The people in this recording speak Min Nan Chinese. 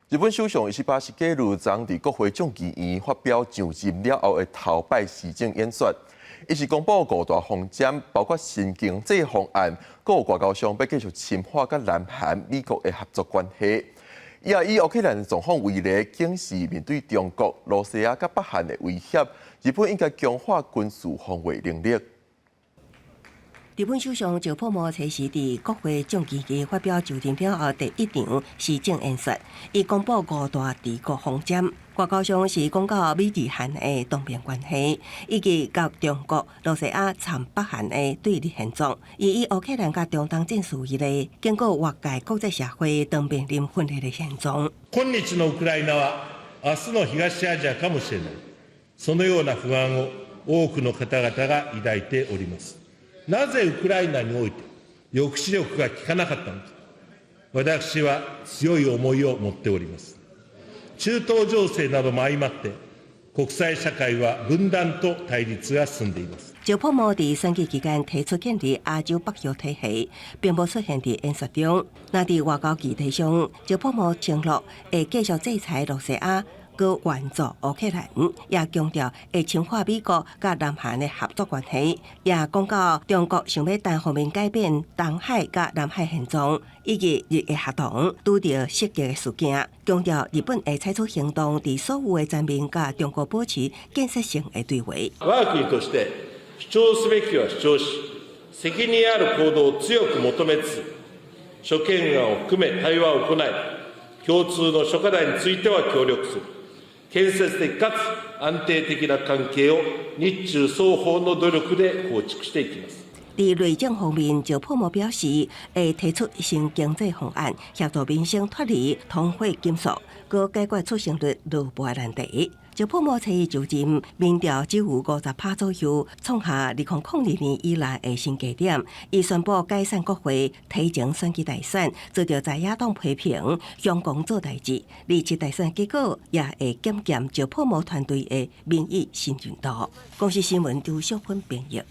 日本首相石破茂昨昏佇國會眾議院發表上任了後的頭擺施政演說，伊是公布五大方針，包括新經濟方案，閣有外交上欲繼續深化佮南韓、美國的合作關係。伊也以烏克蘭狀況為例，警示面對中國、羅西亞佮北韓的威脅，日本應該強化軍事防衛能力。日本首相石破茂初時佇國會眾議院發表就任了後第一場施政演說，伊公布五大治國方針。外交上是講到美日韓的同盟關係，以及佮中國、羅西亞摻北韓的對立現狀。伊以烏克蘭佮中東戰事為例，警告外界國際社會當面臨分裂的現狀。今日のウクライナは明日の東アジアかもしれない。そのような不安を多くの方々が抱いております。なぜウクライナにおいて抑止力が効かなかったのか、私は強い思いを持っております。中東情勢なども相まって、國際社會は分斷と対立が進んでいます。石破茂佇選舉期間提出建立亞洲北約體系，並無出現佇演說中。若佇外交議題上，石破茂承諾會繼續制裁羅西亞，閣援助烏克蘭，也強調會深化美國佮南韓的合作關係，也講到中國想欲單方面改變東海佮南海現狀，以及日的合同拄著襲擊的事件，強調日本會採取行動，佇所有的層面佮中國保持建設性的對話。我が國として主張すべきは主張し、責任ある行動を強く求めつつ、諸懸案を含め対話を行い、共通の諸課題については協力する。建設的かつ安定的な関係を日中雙方の努力で構築していきます。佇內政方面，石破茂表示會提出新經濟方案，協助民生脫離通貨緊縮，閣解決出生率落步的難題。石破茂初就任，民調只有50趴左右，創下2002年以來的新低點。伊宣布解散國會，提前選舉大選，遭著在野黨批評，囂講做代誌。27大選結果也會檢驗石破茂團隊的民意信任度。公視新聞周淑芬編譯。